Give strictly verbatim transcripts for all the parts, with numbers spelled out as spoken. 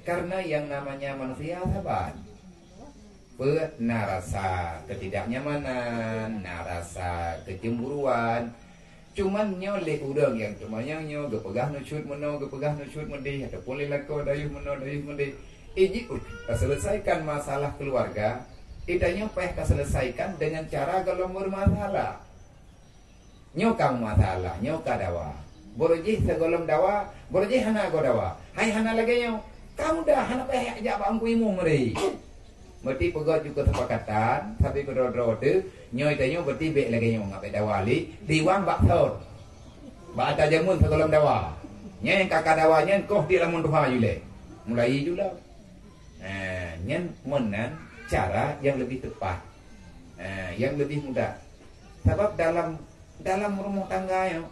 Karena yang namanya manusia saban. Peuet na rasa ketidaknyamanan, na rasa kecemburuan. Cuman nyoe lé ureuëng nyang teumanyong nyoe geupeugah nucut meunoe, geupeugah nucut meudeh, ataupun lé lakoe dayeuh meunoe, dayeuh meudeh. Iji taselesaikan masalah keluarga, itanyoe payah taselesaikan dengan cara golom bermasalah. Nyoe ka masalah, nyoe ka dawa. Beurujih sigohlom dawa, beurujih hana goe dawa. Hai hana lagée nyoe, kamu dah hana payah jak bak ungku imum meuri. Berarti peugah ju keusepakatan, tapi keudroe-droe teuh, nyoe tanyoe berarti bék lagée nyoe, ngabék dawa li, liwang bak thon. Bak ata jameun sigohlom dawa. Nyan nyang ka-ka dawa nyan koh di lamun tuha ju lé. Mulai ju lom. Nah, nyan meunan cara yang lebih tepat. Nah, yang lebih mudah. Sabab dalam, dalam rumah tangga nyoe,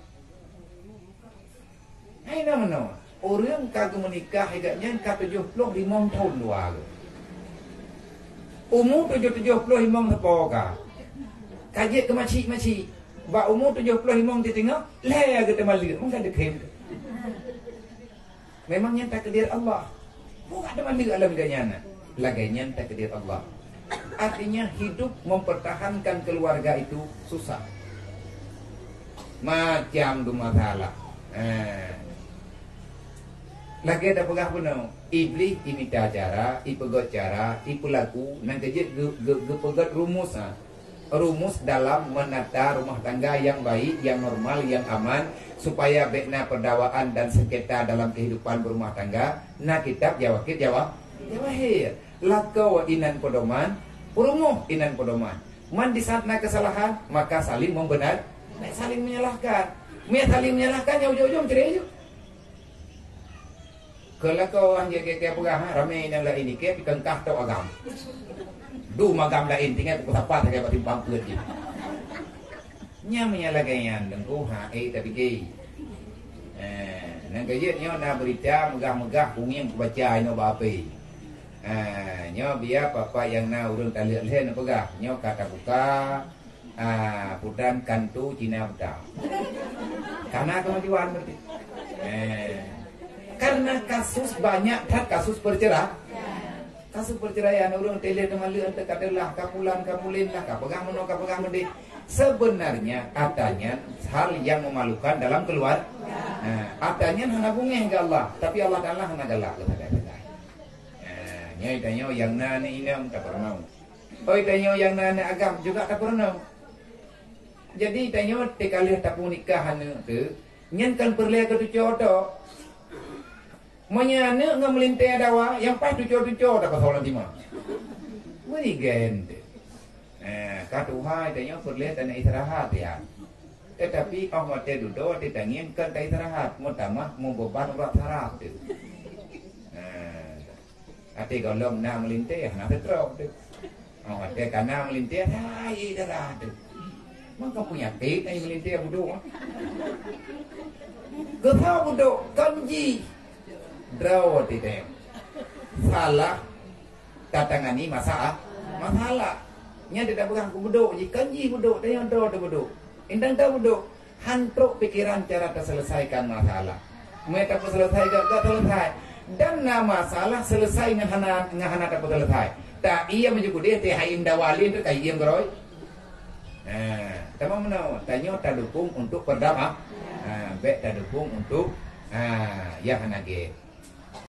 hai na meunoe, ureuëng ka geumeunikah, igat nyan ka tujoh ploh limong thon dua geuh. Umu tujoh, tujoh ploh limong sapo ka. Ka jeuet keu macik-macik. Bak umu tujoh ploh limong teutinggai, lhée geuteuma leuek, meuka deukem. Memang nyan takdir Allah. Bukan teuma leuek alam geuh nyan. Lagée nyan takdir Allah. Artinya, hidup mempertahankan keluarga itu susah. Macam tu masalah. Eh. Lagée tapeugah bunoe, Iblih imita cara, ipeugot cara, ipeulaku, nyang keujeuet geu-, geu-, geupeugét rumus, ha. Rumus dalam menata rumah tangga yang baik, yang normal, yang aman, supaya bék na perdawaan dan sengketa dalam kehidupan berumah tangga, na kitab Jawahir, Jawa-, Jawahir. Lakoe inan pedoman, peurumoh inan pedoman. Man di saat na kesalahan, maka saling membenar, saling menyalahkan. Meunyo saling menyalahkan, ya ujong-ujong cerai ju. Keu lakoe ureuëng jeuet keu-keu peugah, ha, ramé nyang laén ikeu pikeungkah tok agam. Dum agam laén tinggai pukul sapat sagai bak simpang peuet jih. Nyang meunyo lagée nyan Teungku, ha, eh, tapike. Eh, nyang keujeuet nyoe na beurita meugah-meugah kuning kubaca inoe bak H P. Eh, nyoe biar papa nyang na ureuëng taleuek lhée neupeugah, nyoe ka tabuka, Ah, pudan kantu Cina buta. Karena kemajuan berarti. Eh. Karena kasus banyak that kasus perceraian. Kasus perceraian ureuëng teuh lheueh teuma leueng teuh ka teulah, ka pulan, ka mulin lah, ka peugah meunoe, ka peugah meudeh. Sebenarnya katanya hal yang memalukan dalam keluar. Nah, katanya hana bungéh ke Allah, tapi Allah Taala hana galak ke sagai-sagai. Nah, nyoe tanyoe nyang na aneuk inong tapeurunoe. Oi, tanyoe nyang na aneuk agam juga tapeurunoe. Jadi tanyoe teuka lheueh tapeunikah aneuk teuh, nyan kan peureulée keu tucoe tok. Meunyoe aneuk ngon meulintée dawa, nyang paih tucoe-tucoe tapasoe lam tima. Meuri gen teuh. Eh, ka tuha tanyoe peureulée taneuk istirahat ya. Tetapi óh watée dudoe, watée tangieng kon taistirahat, meutamah meubeban urat saraf teuh. Eh. Até gohlom na meulintée, hana seutrok teuh. Oh, até ka na meulintée, hai darah teuh. Maka peunyakét ai meulintée budok. Geusa budok, kon jih. Droe teuh. Salah tatangani masa-, masalah. Nyan teuh tapeugah keu budok jih, kon jih budok, tanyoe droe teuh budok. Indang teuh budok. Han trok pikiran cara taselesaikan masalah. Meunyo tapeuselesai, gak, gak selesai. Dan na masalah selesai ngon hana, ngon hana tapeuselesai. Ta iem ju keudeh, teuh hai iem dawa lé teuh ka iem keurôi. Nah, tamong meunoe, tanyoe tadukung untuk perdama-, ha, bék tadukung untuk, ha, nyang hana gét.